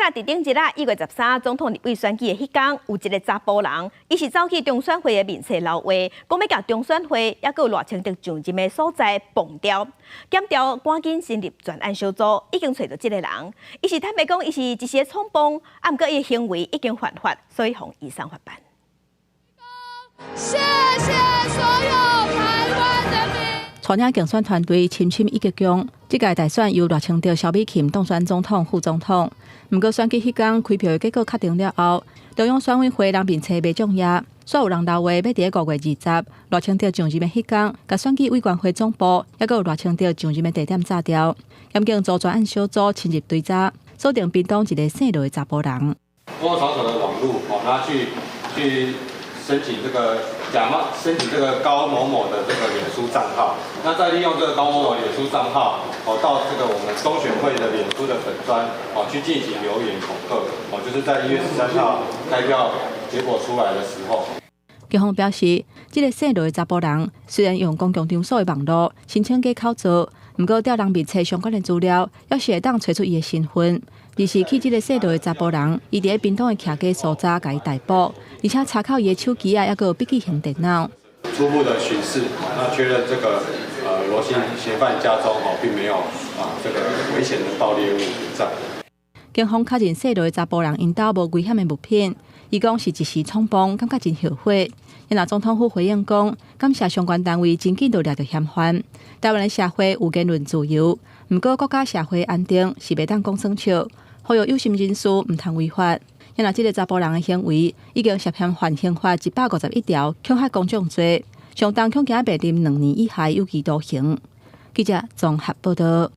若佇頂日啊，1月13總統立委選舉的彼工，有一个查埔人，伊是走去中選會的面冊留話，講欲共中選會抑閣有賴清德上任的所在磅掉。檢調趕緊成立專案小組，已經揣著這个人。伊是坦白講，伊是一時的衝動，啊，毋過伊的行為已經犯法，所以予移送法辦。謝謝所有台灣人民。帶領競選團隊深深一鞠躬。這屆大選由賴清德、蕭美琴當選總統、副總統。毋過選舉彼工開票的結果確定了後，中央選委會人面冊袂漲頁，煞有人留話欲佇5月20賴清德上任的彼工，共選舉委員會總部，抑閣有賴清德上任的地點炸掉。檢警組專案小組深入追查，鎖定屏東一个姓羅的查埔人。公共場所的網路，哦，他去申請這個假冒申請這個高某某的這個臉書帳號，那再利用這個高某某臉書帳號，哦，到這個我們中選會的臉書的粉專，哦，去進行留言恐嚇，哦，就是在1月13號開票結果出來的時候。警方表示，這个姓羅的查埔人雖然用公共場所的網路申請假口座，毋過調人面冊相關的資料，猶是會當揣出伊的身份。而是去這个姓羅的查埔人，伊佇咧屏東的徛家所在共伊逮捕，而且查扣伊的手機啊，抑閣有筆記型電腦。初步的巡視，那確認這個羅姓嫌犯家中哦並沒有啊這個危險的爆裂物存在。警方確認姓羅的查埔人𪜶兜無危險的物品，伊講是一時衝動，感覺真後悔。若總統府回應講，感謝相關單位真緊就掠著嫌犯。台灣的社會有言論自由，毋過國家社會安定是袂當講耍笑，呼籲有心人士毋通違法。若這个查埔人的行為已經涉嫌犯刑法151條恐嚇公眾罪，上重恐驚袂啉2年以下有期徒刑。記者綜合報道。